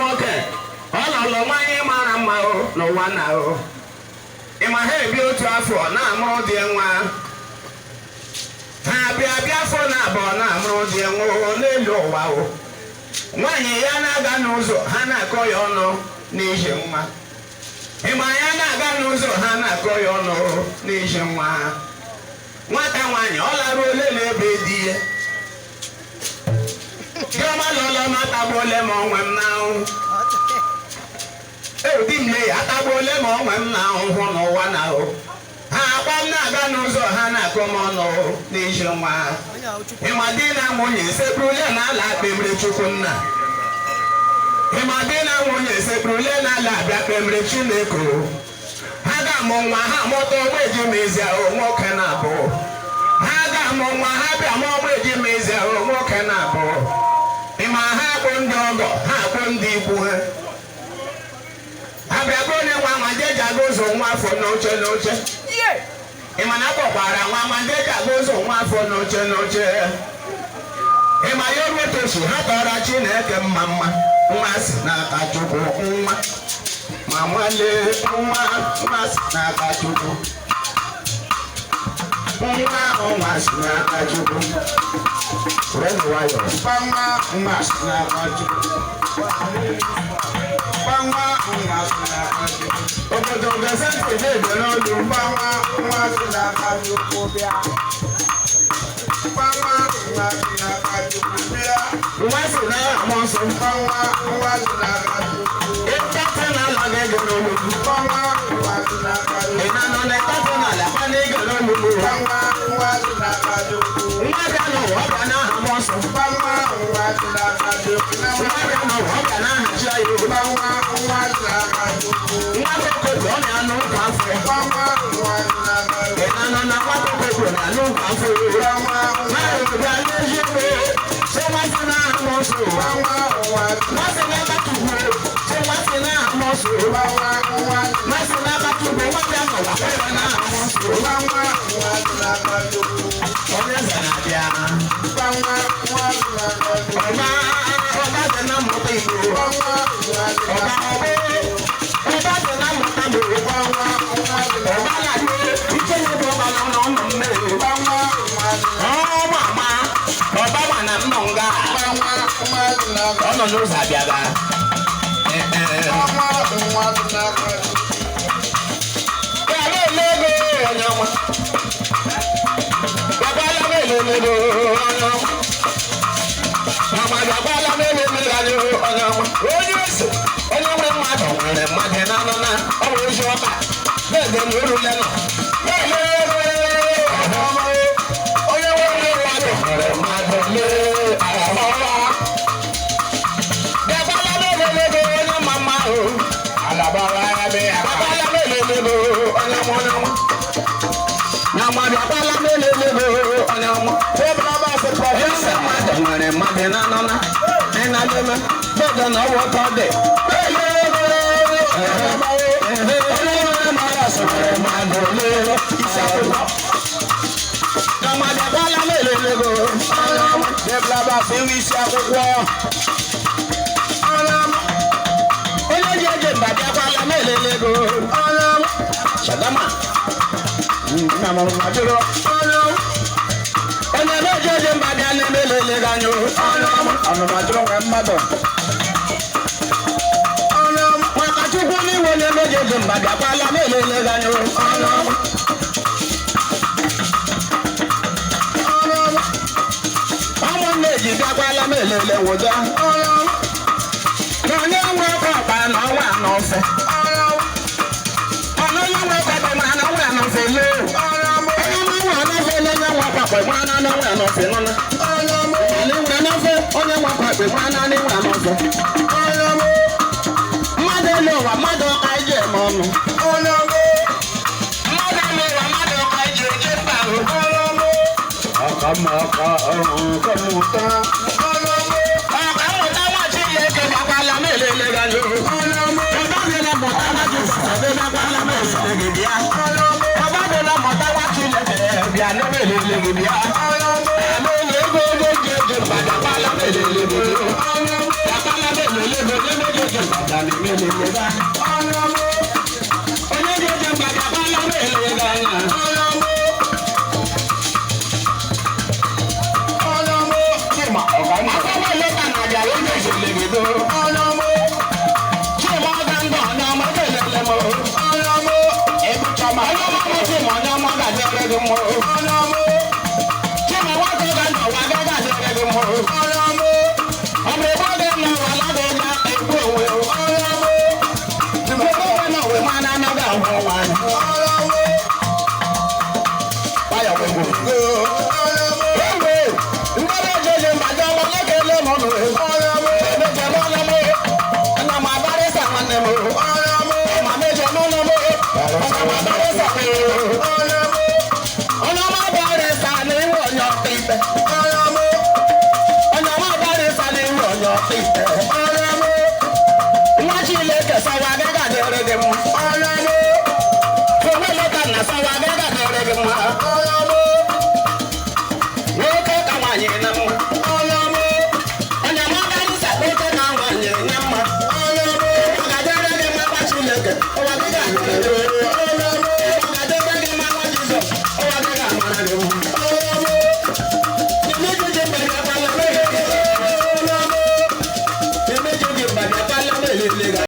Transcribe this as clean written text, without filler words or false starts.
Nwoke ọ lọlọ nwaanyị mara mma o n'ụwa na o. Ịma ha ebi otu afọ na-amụrụ dị nwa, ha bịa bịa afọ na abụọ na-amụrụ dị nwa o n'elu ụwa o. Nwaanyị ya na-aga n'ụzọ, ha na-akọ ya ọnụ n'ihi nwa. Ịma ya na-aga n'ụzọ, ha na-akọ ya ọnụ n'ihi nwa. Nwata nwaanyị ọ lara ole n'ebe di ya. Chiọma lọlọ m, atagbuole m onwe m n'ahụhụ. Di m lee ya, atagbuole m onwe m n'ahụhụ n'ụwa na o. Ha akpa m na-aga n'ụzọ, ha na-akọ m ọnụ n'ihi nwa. Ịma di na nwunye sekpurule n'ala kpemre Chukwu nna. Ịma di na nwunye sekpurule n'ala abịa kpemre Chineke o. Ha ga-amụ nwa, ha mụta ọgba ejima ezi ahụ, nwoke na abụọ. Ha ga-amụ nwa, ha bịa mụọ ọgba ejima ezi ahụ, nwoke na abụọ. Ịma ha akpụ ndị ọgọ, ha akpụ ndị ikwu ha. Ha bịa bụ onye nwa nwa ndị eji aga ụzọ nwa afọ n'oche n'oche. Ịma na akpọkwara nwa nwa ndị eji aga ụzọ nwa afọ n'oche n'oche. Ịma ya oruotochi ha tọrọ Chineke mma mma. Nwa si n'aka Chukwu, nwa ma nwalee nwa, nwa si n'aka Chukwu, nwa nwa si n'aka Chukwu. Were nwayọọ. Nwa nwa si n'aka Chukwu. Nwa nwa si n'aka Chukwu. Obodo gazeti na-ede n'olu. Nwa nwa si n'aka Chukwu bịa. Nwa nwa si n'aka Chukwu bịa. Nwa si n'aha Mmụọ Nsọ. Nwa nwa si n'aka Chukwu. Ịkpatị n'ala ga-ege n'olu. Nwa nwa si n'aka Ị Chukwu. na-anọ na ịkpatị n'ala kwa na-ege n'olu. Nwa nwa si n'aka Chukwu. Nwa bịa n'ụwa, ọ bịa n'aha Mmụọ Nsọ. Nwa nwa si n'aka Chukwu. Nwa bịa n'ụwa, ọ bịa n'aha chi anyị. Nwa nwa si n'aka Chukwu. Nwa kokoko ọ na-anụ ụkwa afọ. Nwa nwa si n'aka Ị na-anọ na nwa kokoko na-anụ ụkwa afọ. Nwa nwa. Nwaanyị bịa n'eziokwu, sị nwa si n'aha Mmụọ Nsọ. Nwa nwa. Nwa si n'aka Chukwu, sị nwa si n'aha Mmụọ Nsọ. Nwa nwa. Nwa si n'aka Chukwu, nwa bịa n'ụwa, kwa ya n'aha Mmụọ Nsọ. Nwa nwa si n'aka Chukwu. Onye eze na-abịa. Nwa nwa si n'aka Chukwu. Ọba ọba dị na mmụta Igbo. Nwa nwa si Ọba n'aka ọba ọba dị na mmụta Igbo. Nwa nwa si n'aka Ọba na-adị ike na-ebu ọba na ụlọ ụmụ mmiri. Nwa nwa si Ọnwa ama ọba ma na nnọ nga. Nwa nwa si n'aka Ọ nọ n'ụzọ abịaga. Nwa nwa si n'aka Bịara elego onye ọma. Bịakwala m elelego onye ọma. Mama, bịakwala m elelego anyị onye ọma. Onye eze, onye nwe mmadụ nwere mmadụ na anọ na ọ bụ ozi ọma. Bede na orule nọ. Elego onye nwe mmadụ nwere mmadụ lee ahụhụ. Bịakwala m elelego onye mma mma o. Alabara ya be ya. Bịakwala m elelego onye ọma, onye ọma. Na mmadụ bịakwala m elelego onye ọma. Eze mmadụ nwere mmadụ na anọ na ị na-adịme bede na ọwụ ọtọ dị. Onye nwere mmadụ nwere mmadụ lee isi akwụkwọ. Na mmadụ bịakwala m elelego onye ọma. Deblaba fi isi akwụkwọ. Onye ọma. Onye ji eje mba bịakwala m elelego onye ọma. Shagama. Nna m majụrụ. Onye ọma. Onye na-eje eje mba bịa n'ebe elelego anya onye ọma. Ọnụmajụrụ nwere mmadụ. Onye ọma. Maka Chukwu n'iwe onye na-eje eje mba bịakwala m elelego anya onye ọma. Onye ọma. Ụmụnne ji bịakwala m elele wụja onye ọma. Na onye nwe ọkọ ọkpa na ọnwa anọfe. Ọna onye nwe ọkọ ọkpa ma na ọnwa anọfe lee. Onye nwe anọfe lee, onye nwe ọkọ ọkpa ma na ọnwa anọfe nọ na. Onye nwe anọfe, onye nwe ọkọ ọkpa ma na ọnwa anọfe. Mmadụ elu ụwa, mmadụ ọka ije eme ọnụ. Mmadụ elu ụwa, mmadụ ọka ije eje mba o. Ọka mma ọka ọka mmụta. Ọka mmụta nwa Chineke bịakwala m elele gị anya. Ọba bịala mụta nwa Jizọs bịakwala m elele gị bịa. Ọba bịala mụta nwa Chineke bịa n'ebe elele gị bịa. Elele ego ego ji eje mba bịakwala m elele gị bịa. Bịakwala m elele. Onye ga-eje mba ga-abala m ele gị anya. Chima ọga ndụ onye ọma kelele m. Chima onye ọma Chima onye ọma ga-adịrị gị mma. Chima nwoke ga ndụ ụwa ga ga-adịrị gị mma. Ọ bụ ebe oge nọ ụwa na ga eji ekwu onwe. Ebe oge nọ ụwa ma na anaghị ahụ onwe anya. Waya wee gwụ. Ewe, ndị na-eje mba dị ọma na-ekele m ọnụ. Emeje m ọnụ m. Ana m abarịsa nwanne m. Ma meje m ọnụ m. Ana m abarịsa m. Onye ọma barịsa na iwe onye ọkpa ikpe. Onye ọma barịsa na iwe onye ọkpa ikpe.